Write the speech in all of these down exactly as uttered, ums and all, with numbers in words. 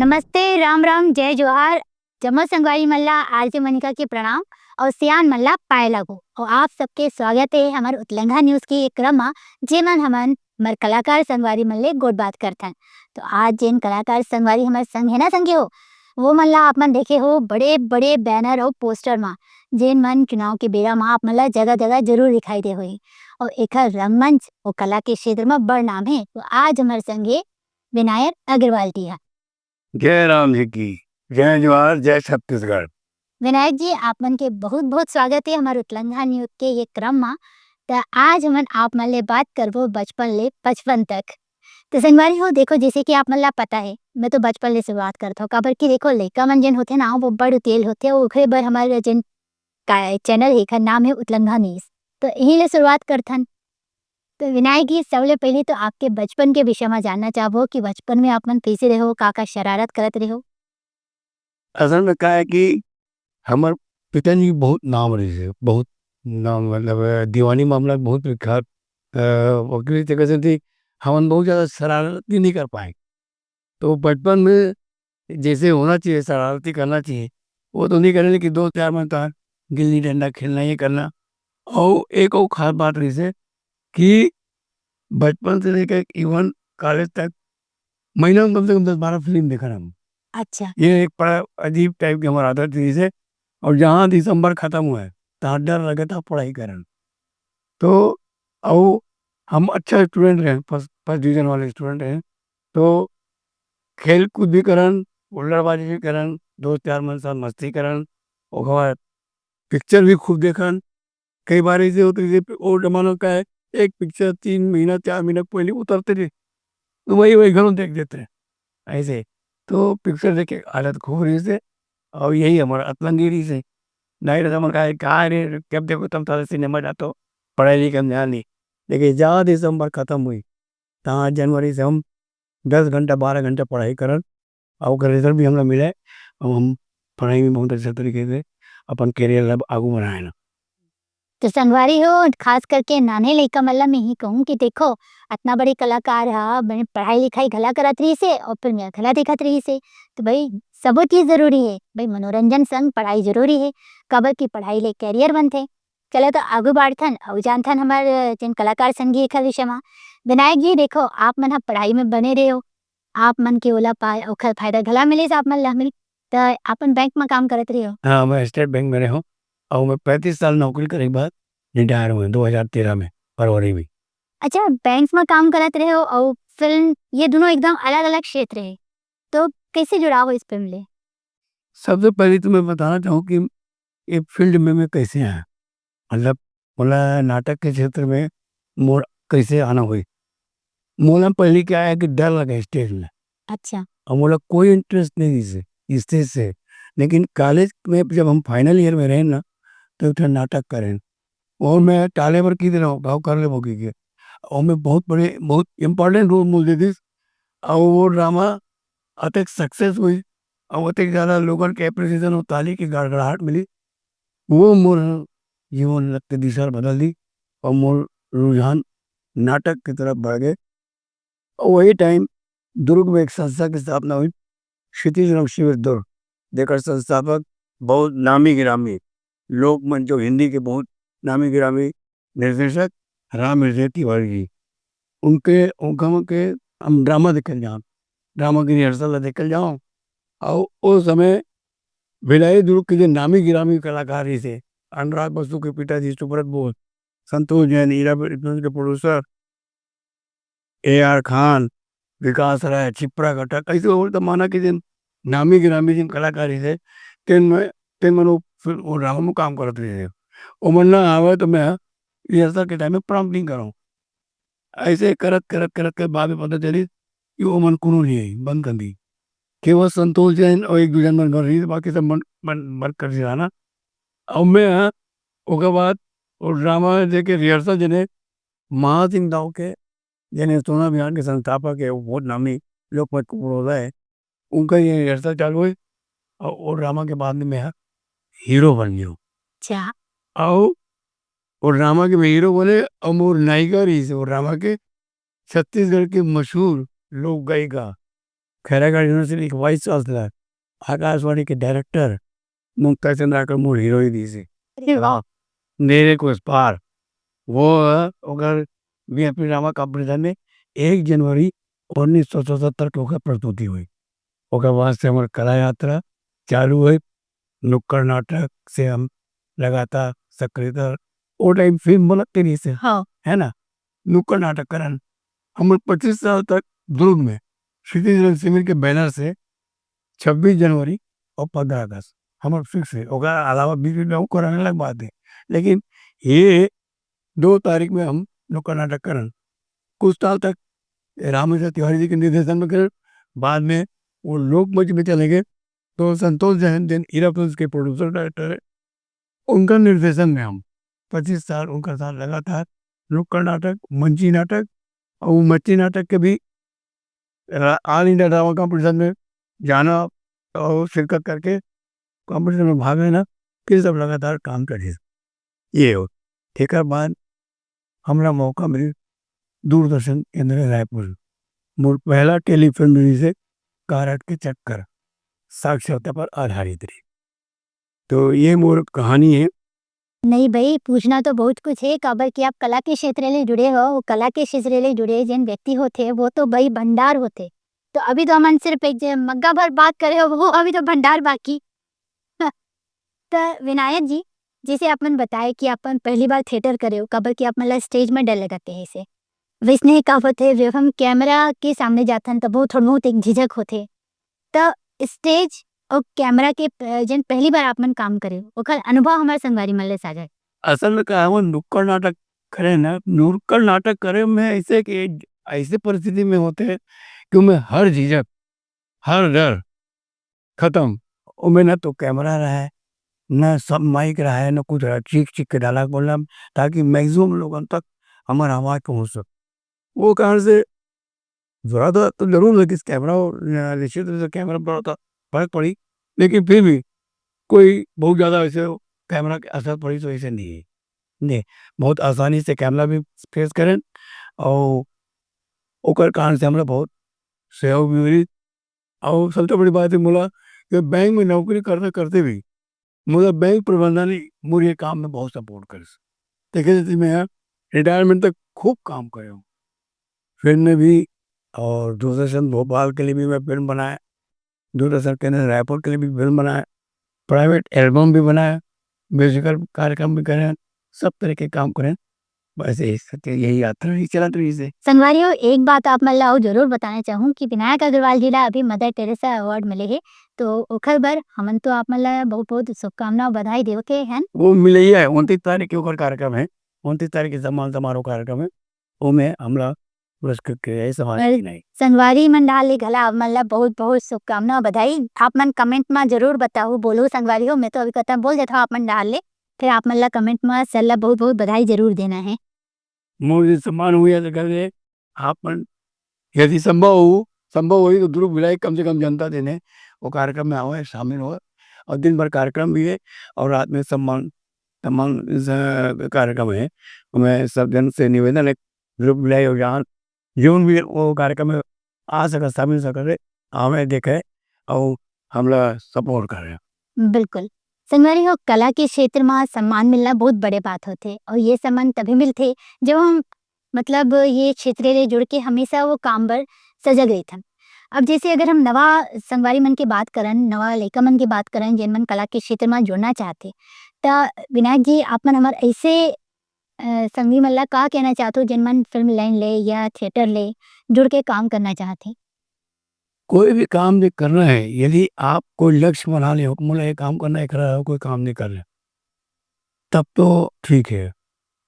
नमस्ते, राम राम, जय जोहार। जम्मो संगवारी मन ला आरजे मनिका के प्रणाम अउ सियान मन ला पाए लागू। अउ आप सबके स्वागत हे हमर उतलंघा न्यूज के एक क्रम म, जेमन हमन हमर कलाकार संगवारी मन ले गोठ बात करथन। तो आज जेन कलाकार संगवारी हमर संग हे ना संगी हो, वो मन ला आप मन देखे हो बड़े-बड़े बैनर अउ पोस्टर म, जेन मन चुनाव के बेरा म आप मन ला जगह-जगह जरूर दिखाई दे होही। अउ एखर रंगमंच अउ कला के क्षेत्र म बड़ नाम हे। तो आज हमर संग हे विनायक अग्रवाल जी ह। जय राम जी की, जय जोहार, जय छत्तीसगढ़। विनायक जी, आप मन के बहुत-बहुत स्वागत हे हमर उतलंघा न्यूज के ये क्रम म। त आज हमन आप मन ले बात करबो बचपन ले पचपन तक। त संगवारी हो, देखो, जैसे कि आप मन ला पता हे, मैं तो बचपन ले शुरुआत करत हव, काबर कि देखो, लइका मन जेन होथे ना, वो बड़ उतेल होथे, ओखरे बर हमर जेन का-, चैनल हे, एखर नाम हे उतलंघा न्यूज। तो यहीं ले शुरुआत करथन। तो विनायक जी, सबले पहले तो आपके बचपन के विषय म जानना चाहबो कि बचपन में आप मन कैसे रहे हो, का-का शरारत करत रहे हो? असल में का है कि हमर पिताजी बहुत नाम रहिस हे, बहुत नाम, मतलब, दीवानी मामला बहुत विख्यात, अ, वकील थे, कहते थे, हमन बहुत ज्यादा शरारत भी नहीं कर पाए। तो बचपन में जैसे होना चाहिए, शरारती करना चाहिए, वो तो नहीं करे, लेकिन दोस्त यार मन तो गिल्ली डंडा खेलना, ये करना। और एक और खास बात रहिस हे कि बचपन से लेकर even कॉलेज तक महीना में कम से कम दस बारह फिल्म देखन हम। अच्छा। ये एक बड़ा अजीब टाइप के हमर आदत रहिस हे। और जहाँ दिसंबर खत्म हुआ है, तहाँ डर लगे था पढ़ाई करन। तो अउ हम अच्छा स्टूडेंट रहे, फर्स्ट, फर्स्ट डिवीजन वाले स्टूडेंट रहे। तो खेल कूद भी करन, हुल्लड़बाजी भी करन, दोस्त यार मन साथ मस्ती करन, ओकर बाद पिक्चर भी खूब देखन। कई बार ऐसे होते थे, वो जमाना का है, एक पिक्चर तीन महीना, चार महीना पहले उतरते थे, तो वही, वही घरों देख देते हैं ऐसे। तो पिक्चर देख के आदत खूब रहिस हे, और यही हमारा अतलंगी रहिस हे। नहीं रहता मन का, "का रे, जब देखो तब तारा सिनेमा जातो, पढ़ाई लिखाई में ध्यान नहीं।" लेकिन जहाँ दिसंबर खत्म हुई, तहाँ जनवरी से हम दस घंटा, बारह घंटा पढ़ाई करन, और ओकर रिजल्ट भी हमरा मिले, और हम पढ़ाई में बहुत अच्छे तरीके से अपन करियर ला आगू बढ़ाए ना। तो संगवारी हो, खास करके नाने लइका मन ला मैं ही कहूँ कि देखो, अतना बड़े कलाकार ह, बने पढ़ाई लिखाई घला करत रहिस हे और फिल्म घला देखत रहिस हे। तो भाई, सबो चीज जरूरी हे। भाई, मनोरंजन संग पढ़ाई जरूरी हे, काबर कि पढ़ाई ले करियर बनथे। चलो, तो आगू बढ़थन अउ जानथन हमर जेन कलाकार संगी एखर विषय म। विनायक जी, देखो, आप मन ह पढ़ाई में बने रहे हो, आप मन के ओला पा-, ओखर फायदा घला मिलिस आप मन ला मिल, त अपन बैंक म काम करत रहे हो। हाँ, मैं स्टेट बैंक में रहे हूँ और मैं पैंतीस साल नौकरी करे के बाद रिटायर हुए दो हज़ार तेरह में, फरवरी में। अच्छा, बैंक म काम करत रहे हो अउ फिल्म, ये दोनों एकदम अलग-अलग क्षेत्र हे, तो कैसे जुड़ाव होइस फिल्म ले? सबसे पहले तो मैं बताना चाहूँ कि ये फील्ड में मैं कैसे आया, मतलब, मोला नाटक के क्षेत्र में मोर कैसे आना होइस। मोला पहले क्या है कि डर लगे स्टेज में। अच्छा। और मोला कोई इंटरेस्ट नहीं इसे, स्टेज से। लेकिन कॉलेज में जब हम फाइनल ईयर में रहे ना, तो एक ठन नाटक करेन। और मैं टाले बर की दे रहा हूँ, भाव कर ले बोगी के। और मैं बहुत बड़े, बहुत इम्पोर्टेंट रोल मोल दे दिस। और वो ड्रामा अतेक सक्सेस हुई, और अतेक ज़्यादा लोगन के एप्रिसिएशन और ताली की गड़गड़ाहट मिली। वो मोर जीवन के दिशा बदल दी और मोर रुझान नाटक की तरफ बढ़ गए। और वही टाइम दुर्ग में एक संस्था की स्थापना हुई, क्षितिज रंग शिविर दुर्ग, जेकर संस्थापक बहुत नामी गिरामी लोकमंच और हिंदी के बहुत नामी गिरामी निर्देशक राम हृदय तिवारी जी। उनके, उनका के हम ड्रामा देखल जाओ, ड्रामा की रिहर्सल ला देखल जाओ। और उस समय भिलाई दुर्ग के जो नामी गिरामी कलाकार ही थे, अनुराग बसु के पिताजी सुब्रत बोस, संतोष जैन, हीरा फिल्म्स के प्रोड्यूसर, ए आर खान, विकास राय, छिपरा घटक, ऐसे वो जमाना के जिन नामी गिरामी जिन कलाकार ही थे, तेन में, तेन मन वो फिर वो ड्रामा में काम करत रहे थे। वो मन ना आवे तो मैं रिहर्सल के टाइम में प्रॉम्प्टिंग करूँ। ऐसे करत, करत, करत के बाद में पता चली कि वो मन कोनो नहीं आई, बंद कर दी। केवल संतोष जैन और एक दो जन मन घर रही, बाकी सब मन, मन, बंद कर दिया ना। और मैं, हाँ, ओकर बाद वो ड्रामा देके रिहर्सल जने महासिंह गाँव के, जने सोना अभियान के संस्थापक है, वो बहुत नामी लोकमंच के पुरोधा है, उनका ये रिहर्सल चालू हुई और वो ड्रामा के बाद में मैं हीरो बन गया। अच्छा। और वो ड्रामा के मैं हीरो बने और मोर नायिका रही से वो ड्रामा के छत्तीसगढ़ के मशहूर लोक गायिका खैरागढ़ यूनिवर्सिटी के वाइस चांसलर, आकाशवाणी के डायरेक्टर, मुक्ता चंद्राकर मोर हीरो ही दिस हे। अरे वाह। मेरे को इस पार वो, अगर वी एफ ड्रामा कॉम्पिटिशन में एक जनवरी उन्नीस सौ सतहत्तर के ओकर प्रस्तुति हुई। ओकर बाद से हमर कला यात्रा चालू हुई, नुक्कड़ नाटक से हम लगातार सक्रियता, वो टाइम फिल्म बनत नहीं से, हाँ। है ना, नुक्कड़ नाटक करन। हमर पच्चीस साल तक दुर्ग में क्षितिज रंग शिविर के बैनर से छब्बीस जनवरी और पन्द्रह अगस्त हमर फिक्स है। ओकर अलावा बीच बीच में हम करने लग बात है, लेकिन ये दो तारीख में हम नुक्कड़ नाटक करन। कुछ साल तक रामेश्वर तिवारी जी के निर्देशन में करन, बाद में वो लोकमंच में चले गए। तो संतोष जैन, जिन हीरा फिल्म्स के प्रोड्यूसर डायरेक्टर है, उनका निर्देशन में हम पच्चीस साल उनका साथ लगातार नुक्कड़ नाटक, मंची नाटक, और वो मंची नाटक के भी रा-, ऑल इंडिया ड्रामा कॉम्पिटिशन में जाना और शिरकत करके कॉम्पिटिशन में भाग लेना, फिर सब लगातार काम करिए। ये हो। एकर बाद हमरा मौका मिली दूरदर्शन केंद्र रायपुर। मोर पहला टेलीफिल्म रिलीज है कारट के चक्कर, साक्षरता पर आधारित रही। तो ये मोर कहानी है। नहीं भाई, पूछना तो बहुत कुछ है, काबर कि आप कला के क्षेत्र ले जुड़े हो, वो कला के क्षेत्र ले जुड़े जेन व्यक्ति होथे, वो तो भाई भंडार होथे। तो अभी तो हमन सिर्फ एक जे मग्गा भर बात करे हो, वो अभी तो भंडार बाकी। त विनायक जी, जैसे आप मन बताए कि आप मन पहली बार थिएटर करे हो, काबर कि आप मन ला स्टेज में डर लगथे, ऐसे। वैसने का होथे, जब हम कैमरा के सामने जाथन, तब वो थोड़ा बहुत एक झिझक होथे। त स्टेज और कैमरा के प-, जेन पहली बार आप मन काम करे हो, ओकर अनुभव हमारे संगवारी मन ले साझा। असल में का है, वो नुक्कड़ नाटक करे ना, नुक्कड़ नाटक करे में ऐसे कि ऐसे परिस्थिति में होथे कि मैं हर झिझक, हर डर खत्म। ओमे ना तो कैमरा रहे, ना सब माइक रहे, ना कुछ रहे, चीख चीख के डायलॉग बोलना, ताकि मैक्सिमम लोगन तक हमार आवाज पहुंच सके। वो कारण से थोड़ा सा तो जरूर है कि कैमरा हो, निश्चित रूप से कैमरा पर तो फर्क पड़ी, लेकिन फिर भी कोई बहुत ज्यादा वैसे कैमरा के असर पड़ी तो ऐसे नहीं है। नहीं, बहुत आसानी से कैमरा भी फेस करें और ओकर कारण से हमरा बहुत सहयोग भी मिली। और सबसे बड़ी बात है, मोला कि बैंक में नौकरी करते करते भी मोला बैंक प्रबंधन ही मोर ये काम में बहुत सपोर्ट करिस। देखे जैसे मैं रिटायरमेंट तक खूब काम करे हूँ, फिल्म में भी, और दूरदर्शन भोपाल के लिए भी मैं फिल्म बनाया, दूरदर्शन केंद्र रायपुर के लिए भी फिल्म बनाया, प्राइवेट एल्बम भी बनाया, म्यूजिकल कार्यक्रम भी करे, सब तरह के काम करे। बस यही सत्य, यही यात्रा ही चलत रही से। संगवारी हो, एक बात आप मन ला अउ जरूर बताना चाहूँ कि विनायक अग्रवाल जी ला अभी मदर टेरेसा अवार्ड मिले हे, तो ओखर बर हमन तो आप मन ला बहुत-बहुत शुभकामना अउ बधाई देवत हे, हन? वो मिलइया है, उनतीस तारीख के ओकर कार्यक्रम है, उनतीस तारीख के सम्मान समारोह कार्यक्रम है, ओमे हमला पुरस्कृत करे जाही, सम्मानित करे जाही। संगवारी मन डाहर ले घला आप मन ला बहुत-बहुत शुभकामना अउ बधाई। आप मन कमेंट मा जरूर बताहू, बोलहू संगवारी हो, मैं तो अभी कतक बोल देथव आप मन डाहर ले, फिर आप मन ला कमेंट मा सर ला बहुत-बहुत बधाई जरूर देना है। मोर जे सम्मान हुई है, तो कर दे, आप मन, यदि संभव हो, संभव होही तो ध्रुव भिलाई कम से कम जनता दिन है, वो कार्यक्रम में आवे, शामिल हो, और दिन भर कार्यक्रम भी है, और रात में सम्मान, सम्मान ज-, कार्यक्रम है। मैं सब जन से निवेदन है, ध्रुव भिलाई और जहाँ जोन भी वो कार्यक्रम में आ सकत, शामिल सकत है, आवे, देखे, और हमला सपोर्ट करे। बिल्कुल। संगवारी हो, कला के क्षेत्र मा सम्मान मिलना बहुत बड़े बात होथे, और ये सम्मान तभी मिलथे, जब हम, मतलब, ये क्षेत्र ले जुड़ के हमेशा वो काम बर सजग रहिथन। अब जैसे अगर हम नवा संगवारी मन के बात करन, नवा लइका मन के बात करन, जेन मन कला के क्षेत्र मा जुड़ना चाहथे, त विनायक जी, आप मन हमर ऐसे, अ, संगी मन ला का कहना चाहथो, जेन मन फिल्म लाइन ले या थिएटर ले जुड़ के काम करना चाहथे? कोई भी काम जो करना है, यदि आप कोई लक्ष्य बना ले हो, मोला ये काम करना है, एकरा अलावा कोई काम नहीं करना, तब तो ठीक है।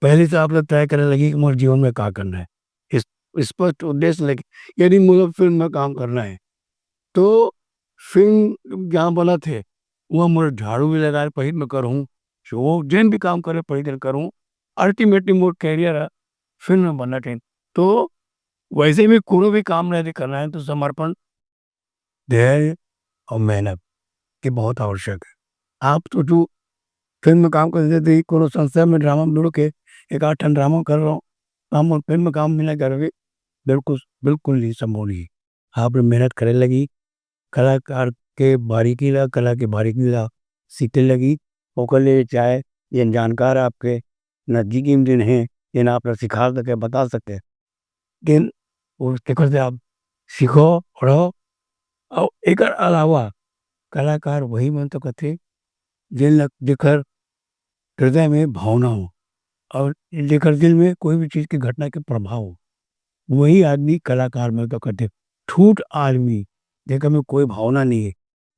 पहले से आप लोग तय करे लगी कि मोर जीवन में का करना है, इस स्पष्ट उद्देश्य लेके, यदि मोला फिल्म में काम करना है, तो फिल्म जहाँ बनत हे, वहाँ मोर झाड़ू भी लगाए पहिर में करहूँ, जो जेन भी काम करे पहिर में करहूँ, अल्टीमेटली मोर कैरियर है फिल्म में बनना चाहिए। तो वैसे भी कोनो भी काम यदि करना है, तो समर्पण, धैर्य और मेहनत के बहुत आवश्यक है। आप सोचो, फिल्म में काम करते थे, कोनो संस्था में ड्रामा में जुड़ के एक आध ठन ड्रामा कर रहा हूँ, हम फिल्म में काम भी नहीं करेंगे, बिल्कुल, बिल्कुल नहीं संभव नहीं। आप मेहनत करे लगी, कलाकार के बारीकी ला, कला के बारीकी ला सीखे लगी। ओकर ले चाहे जेन जानकार आपके नजदीकी में जेन हे, जेन आप ला सिखा सके, बता सके, तेन, तेकर से आप सीखो, पढ़ो। अउ एकर अलावा कलाकार वही मन तो कथे, जेन ल-, जेकर हृदय में भावना हो अउ जेकर दिल में कोई भी चीज के घटना के प्रभाव हो, वही आदमी कलाकार मन तो कथे। ठूठ आदमी, जेकर में कोई भावना नहीं है,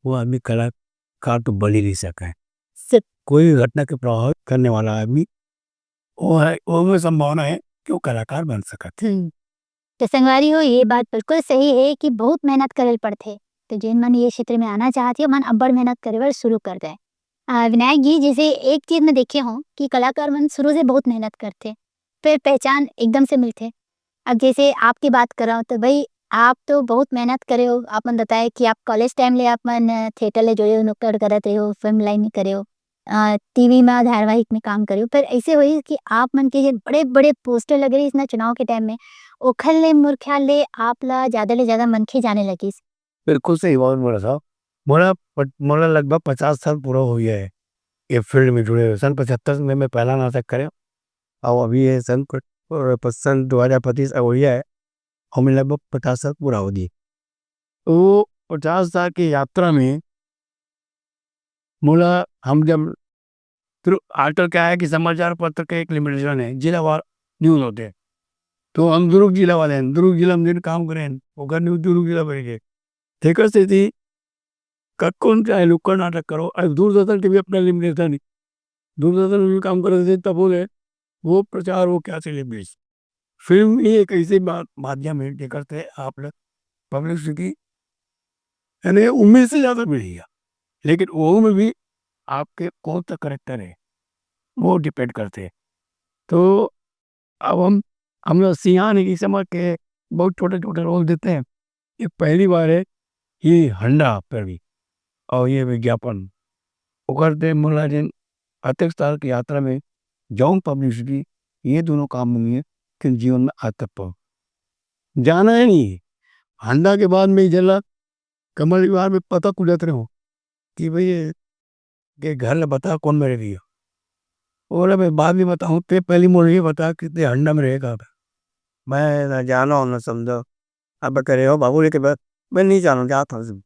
वो आदमी कलाकार तो बन ही नहीं सके। सिर्फ कोई भी घटना के प्रभावित करने वाला आदमी, वो है, वो में संभावना है कि वो कलाकार बन सकत हे। हम्म। तो संगवारी हो, ये बात बिल्कुल सही है कि बहुत मेहनत करे ल पड़थे। तो जेन मन ये क्षेत्र में आना चाहत हे, ओमन अब्बड़ मेहनत करे बर शुरू कर दें। आ, विनायक जी, जैसे एक चीज मैं देखे हूँ कि कलाकार मन शुरू से बहुत मेहनत करथे, फिर पहचान एकदम से मिलथे। अब जैसे आपकी बात करव, तो भाई, आप तो बहुत मेहनत करे हो। आप मन बताए कि आप कॉलेज टाइम ले आप मन थिएटर ले जुड़े हो, नुक्कड़ करत रहे हो, फिल्म लाइन में करे हो, अ, टीवी में धारावाहिक में काम करे हो। फिर ऐसे होई कि आप मन के जे बड़े-बड़े पोस्टर लगे रहिस ना चुनाव के टाइम में, ओखर ले मोर ख्याल ले आप ला ज्यादा ले ज्यादा मनखे जाने लगिस। बिल्कुल सही बात बोला साहब। मोला पट-, मोला लगभग पचास साल पूरा हो गया है ये फील्ड में जुड़े हुए। सन पचहत्तर में मैं पहला नाटक करे, अउ अभी ये सन प-, प-, सन दो हज़ार पच्चीस अवइया है, अउ मैं लगभग पचास साल पूरा हो दी। तो पचास साल की यात्रा में मोला, हम जब, फिर आजकल क्या है कि समाचार पत्र के एक लिमिटेशन है, जिलावार न्यूज होते हैं। तो हम दुर्ग जिला वाले हैं, दुर्ग जिला में दिन काम करें, ओकर न्यूज दुर्ग जिला पर ही है। तेकर सेती कतकोन चाहे नुक्कड़ नाटक करो, अरे दूरदर्शन के भी अपना लिमिटेशन है। दूरदर्शन में भी काम करत रहिथे, तभो ले वो प्रचार, वो क्या चले बीच। फिल्म ही एक ऐसे मा-, माध्यम है, जेकर से आप ल पब्लिसिटी, यानी उम्मीद से ज्यादा मिलेगा, लेकिन वो में भी आपके कौन सा कैरेक्टर है, वो डिपेंड करते हैं। तो अब हम, हम लोग सियान ही समझ के बहुत छोटे-छोटे रोल देते हैं। ये पहली बार है कि हंडा पर भी, और ये विज्ञापन, ओकर दे मोला जिन अतेक साल की यात्रा में जौन पब्लिसिटी, ये दोनों काम मिली है कि जीवन में आज तक पाऊँ। जाना ही नहीं है। हंडा के बाद में जला कमल विवाह में पता कुदत रहे हो कि भाई ये, ये घर ले बता कौन मेरे लिए। बोला, "मैं बाद में बताऊँ, ते पहली मोर ये बता कि ते हंडा में रहे कहाँ पे?" मैं ना जानो ना समझो। अब करे हो बाबू लेके बस, मैं नहीं जानो, जात हूँ।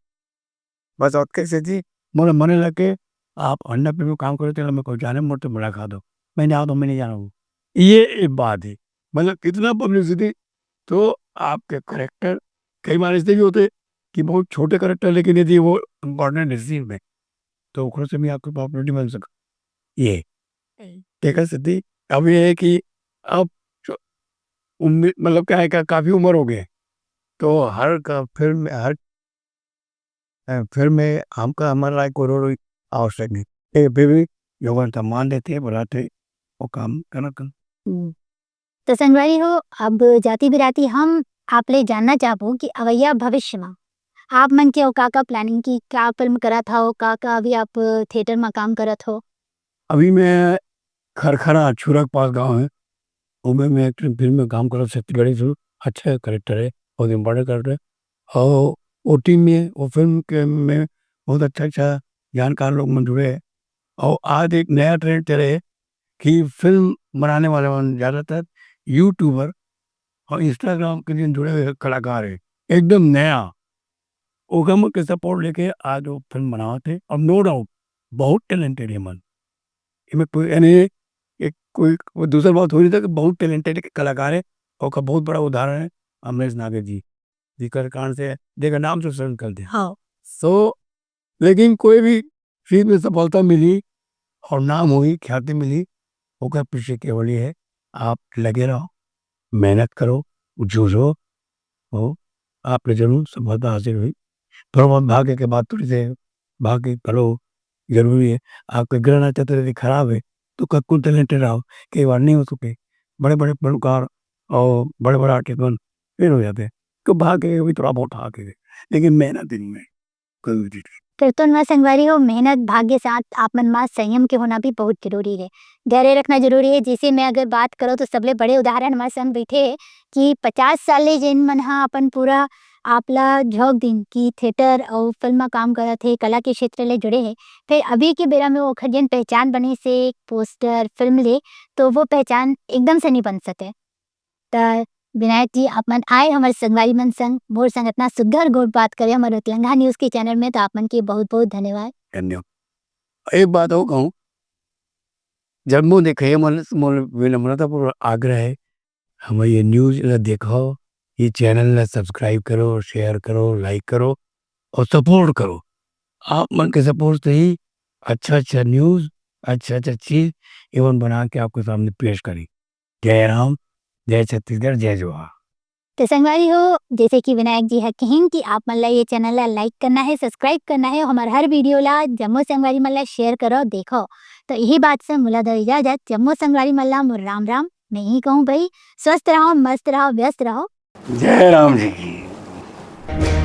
बस ओतके से जी, मोर मने लगे, आप हंडा पे भी काम करो, तेरा मैं कोई जाने, मोर तो मुलाकात हो। मैं नहीं आता, मैं नहीं जाना हूँ। ये एक बात है। मतलब इतना पब्लिसिटी, तो आपके कैरेक्टर कई बार ऐसे भी होते कि बहुत छोटे कैरेक्टर, लेकिन यदि वो इम्पोर्टेंट है सीन में, तो ओकरो से भी आपको पॉपुलैरिटी मिल सका। ये। हम्म। तेकर सेती अब ये है कि अब जो उम्मीद, मतलब क्या है, का-, काफी उम्र हो गई है, तो हर का-, फिल्म में, हर, अ, फिल्म में हमका हमारा कोई रोल आवश्यक नहीं। ये फिर भी लोगन सम्मान देते हैं, बुलाते हैं, वो काम करना कर। हम्म। तो संगवारी हो, अब जाति बिराती हम आप ले जानना चाहबो कि अवइया भविष्य मा आप मन के अउ का-का प्लानिंग, कि का फिल्म करत हव, का-का अभी आप थिएटर मा काम करत हो? अभी मैं खरखरा, छुरा के पास गाँव है, ओमे मैं एक फिल्म में काम करत, छत्तीसगढ़ी फिल्म, अच्छा कैरेक्टर है, बहुत इम्पोर्टेंट कैरेक्टर है। और वो टीम में, वो फिल्म के में बहुत अच्छा-अच्छा जानकार लोग मन जुड़े हैं। और आज एक नया ट्रेंड चले है कि फिल्म बनाने वाले मन ज्यादातर यूट्यूबर और Instagram के लिए जुड़े हुए कलाकार हैं, एकदम नया। ओकर मन के सपोर्ट लेके आज वो फिल्म बनावत हे और no doubt बहुत टैलेंटेड हे मन। एमे कोई, यानी एक कोई, कोई दूसर बात हो नहीं था कि बहुत टैलेंटेड कलाकार है। ओकर बहुत बड़ा उदाहरण है अमरीश नागेश जी, जिकर कारण से, जेकर नाम से शुरू कर दे। हाँ। So, लेकिन कोई भी चीज में सफलता मिली और नाम होई, ख्याति मिली, ओकर पीछे केवल ये है, आप लगे रहो, मेहनत करो, जूझो, हो, आप ले जरूर सफलता हासिल होई। पर वो भाग्य के बात थोड़ी से, भाग्य भलो जरूरी है। आपके ग्रह नक्षत्र यदि खराब है, तो कतको टैलेंटेड रहो, कई बार नहीं हो सके। बड़े-बड़े फनकार और बड़े-बड़े आर्टिस्ट बन फेल हो जाते हैं। तो भाग्य भी थोड़ा बहुत हाथ है, लेकिन मेहनत नहीं है। कोई भी चीज। फिर तो ना संगवारी हो, मेहनत, भाग्य साथ आप मन मा संयम के होना भी बहुत जरूरी है, धैर्य रखना जरूरी है। जैसे मैं अगर बात करूँ तो सबले बड़े उदाहरण हमारे संग बैठे है कि पचास साल ले जिन मन हा अपन पूरा आप ला झोंक दिन कि थिएटर अउ फिल्म म काम करत हे, कला के क्षेत्र ले जुड़े हे, फेर अभी के बेरा में ओखर जेन पहचान बनिस हे पोस्टर, फिल्म ले, तो वो पहचान एकदम से नहीं बन सके। त विनायक जी, आप मन आए हमर संगवारी मन संग, मोर संग अतना सुग्घर गोठ बात करे हमर रतलंगा न्यूज़ के चैनल में, त आप मन के बहुत-बहुत धन्यवाद। धन्यवाद। एक बात अउ कहूँ, जम्मो देखइया मन से मोर विनम्रतापूर्वक आग्रह हे, हमर ये न्यूज़ ल देखव, ये चैनल ल सब्सक्राइब करो, शेयर करो, लाइक करो अउ सपोर्ट करो। आप मन के सपोर्ट से ही अच्छा-अच्छा न्यूज़, अच्छा-अच्छा चीज़ एमन बना के आपके सामने पेश करी। जय राम, जय छत्तीसगढ़, जय जोहार। तो संगवारी हो, जैसे कि विनायक जी ह कहिन कि आप मन ला ये चैनल ला लाइक करना हे, सब्सक्राइब करना हे, हमर हर वीडियो ला जम्मो संगवारी मन ला शेयर करो, देखो। तो यही बात से मोला दो इजाजत, जम्मो संगवारी मन ला मोर राम राम। मैं यही कहूँ भाई, स्वस्थ रहो, मस्त रहो, व्यस्त रहो। जय राम जी की।